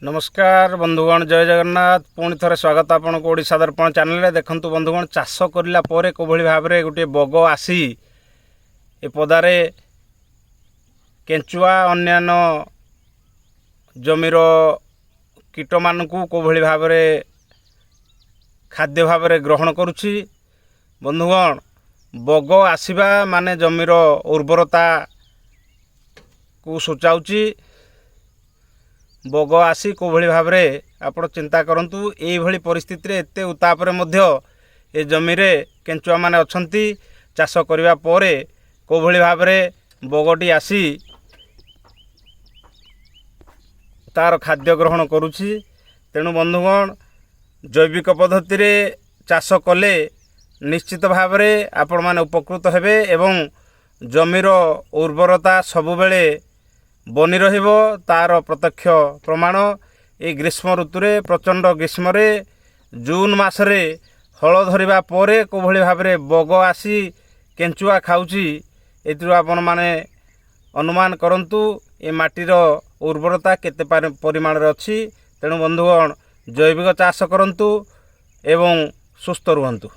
ନମସ୍କାର ବନ୍ଧୁଗଣ, ଜୟ ଜଗନ୍ନାଥ। ପୁଣି ଥରେ ସ୍ୱାଗତ ଆପଣଙ୍କୁ ଓଡ଼ିଶା ଦର୍ପଣ ଚ୍ୟାନେଲରେ। ଦେଖନ୍ତୁ ବନ୍ଧୁଗଣ, ଚାଷ କରିଲା ପରେ କିଭଳି ଭାବରେ ଗୋଟିଏ ବଗ ଆସି ଏ ପଦାରେ କେଞ୍ଚୁଆ, ଅନ୍ୟାନ୍ୟ ଜମିର କୀଟମାନଙ୍କୁ କିଭଳି ଭାବରେ ଖାଦ୍ୟ ଭାବରେ ଗ୍ରହଣ କରୁଛି। ବନ୍ଧୁଗଣ, ବଗ ଆସିବା ମାନେ ଜମିର ଉର୍ବରତାକୁ ସୂଚାଉଛି। ବଗ ଆସି କେଉଁଭଳି ଭାବରେ, ଆପଣ ଚିନ୍ତା କରନ୍ତୁ, ଏଇଭଳି ପରିସ୍ଥିତିରେ ଏତେ ଉତ୍ତାପରେ ମଧ୍ୟ ଏ ଜମିରେ କେଞ୍ଚୁଆମାନେ ଅଛନ୍ତି। ଚାଷ କରିବା ପରେ କେଉଁଭଳି ଭାବରେ ବଗଟି ଆସି ତା'ର ଖାଦ୍ୟ ଗ୍ରହଣ କରୁଛି। ତେଣୁ ବନ୍ଧୁଗଣ, ଜୈବିକ ପଦ୍ଧତିରେ ଚାଷ କଲେ ନିଶ୍ଚିତ ଭାବରେ ଆପଣମାନେ ଉପକୃତ ହେବେ ଏବଂ ଜମିର ଉର୍ବରତା ସବୁବେଳେ ବନି ରହିବ। ତା'ର ପ୍ରତ୍ୟକ୍ଷ ପ୍ରମାଣ ଏଇ ଗ୍ରୀଷ୍ମ ଋତୁରେ, ପ୍ରଚଣ୍ଡ ଗ୍ରୀଷ୍ମରେ ଜୁନ୍ ମାସରେ ହଳ ଧରିବା ପରେ କେଉଁଭଳି ଭାବରେ ବଗ ଆସି କେଞ୍ଚୁଆ ଖାଉଛି, ଏଥିରୁ ଆପଣମାନେ ଅନୁମାନ କରନ୍ତୁ ଏ ମାଟିର ଉର୍ବରତା କେତେ ପରିମାଣରେ ଅଛି। ତେଣୁ ବନ୍ଧୁଗଣ, ଜୈବିକ ଚାଷ କରନ୍ତୁ ଏବଂ ସୁସ୍ଥ ରୁହନ୍ତୁ।